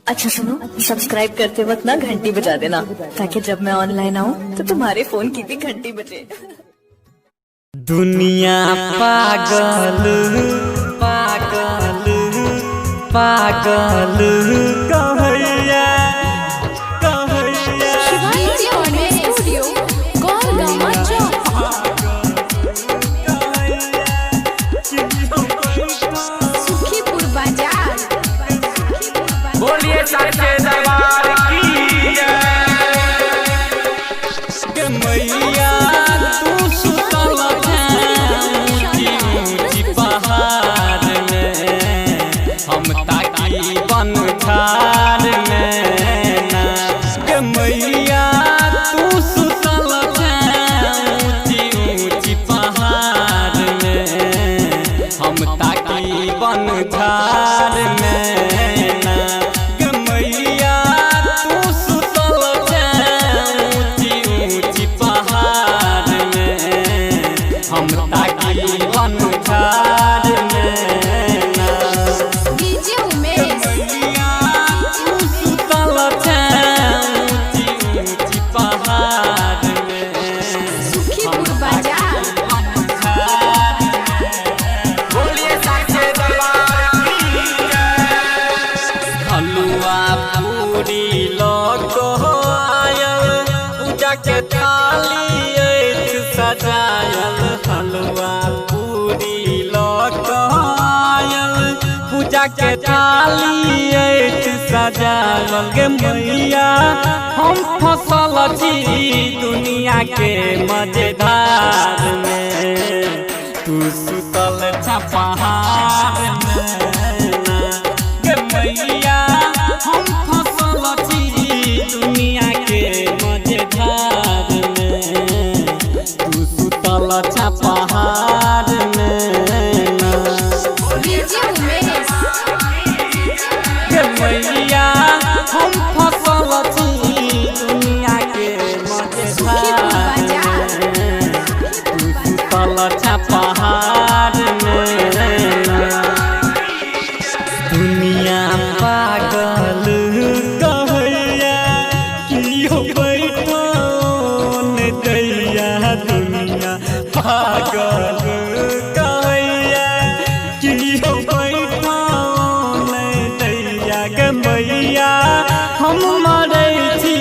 अच्छा सुनो, सब्सक्राइब करते वक्त ना घंटी बजा देना ताकि जब मैं ऑनलाइन आऊँ तो तुम्हारे फोन की भी घंटी बजे। दुनिया पागल पागल पागल कहैया कहैया। शिवानी स्टूडियो गौरगामा चौक। सुखीपुर बाजार। बोलिए सच्चे दरबार की जय। गे मैया तू सुतल ऊंची ऊंची पहाड़ में, हम ताकी बन झाड़ में ना। गे मैया तू सुतल ऊंची ऊंची पहाड़ में, हम ताकी बन झाड़ में ना। गे मैया तू सुतल ऊंची ऊंची पहाड़ में, हम ताकी बन झाड़ में ना। डीजे उमेश। मैया तू सुतल ऊंची ऊंची पहाड़ में, सुखीपुर बाजार। बोलिए सच्चे दरबार की जय। हलुआ पूरी लऽ आयल, पूजा के थाली अछि सजायल। हलुआ पूरी लऽ आयल, पूजा के थाली अछि सजायल। गे मैया हम फसल छी दुनिया के मजेदार में, तू सुतल छ पहाड़ में ना। गे मैया हम फसल छी दुनिया के मजेदार में, तू सुतल छ पहाड़ में ना। डीजे उमेश। गे मैया हम फसल छी दुनिया के सुखीपुर मजेदार बाजार। में, तू सुतल छ पहाड़ में ना। दुनिया पागल कहैया कियो बैठन दैया। दुनिया पागल कहैया कियो बैठन दैया। गे मैया हम मरै छी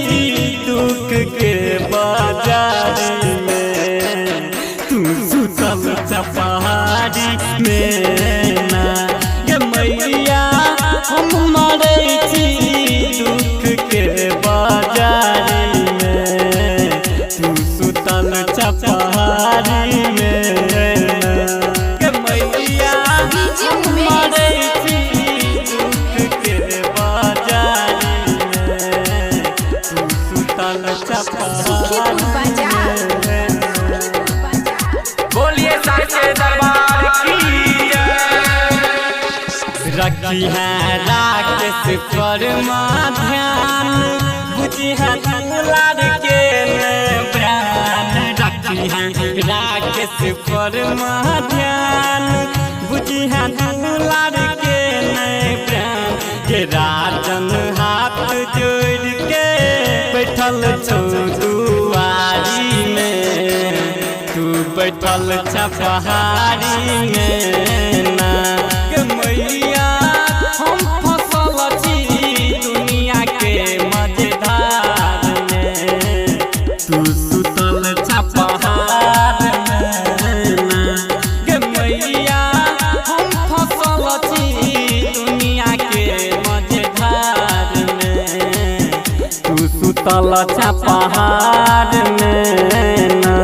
दुख के बाजार में, तू सुतल छ पहाड़ी में ना। गे मैया हम मरै छी दुख के बाजार में, तू सुतल छ पहाड़ी में ना। गे मैया डीजे हम उमेश। मरै छी दुख के बाजार में, तू सुतल छ सुखीपुर पहाड़ी बाजार। में। बोलिए सच्चे दरबार की जय। रखी है राकेश पर ध्यान, बुझी है दुलार के ने प्राण। रखी है राकेश पर ध्यान, बुझी है दुलार के ने प्राण। के राजन हाथ जोड़ के बैठल छौ दुआरी में, तू बैठल छ पहाड़ी में ना। गे मैया हम फसल छी दुनिया के मजेदार में, तू सुतल छ पहाड़ में ना। गे मैया हम फसल छी दुनिया के मजेदार में, तू सुतल छ पहाड़ में ना।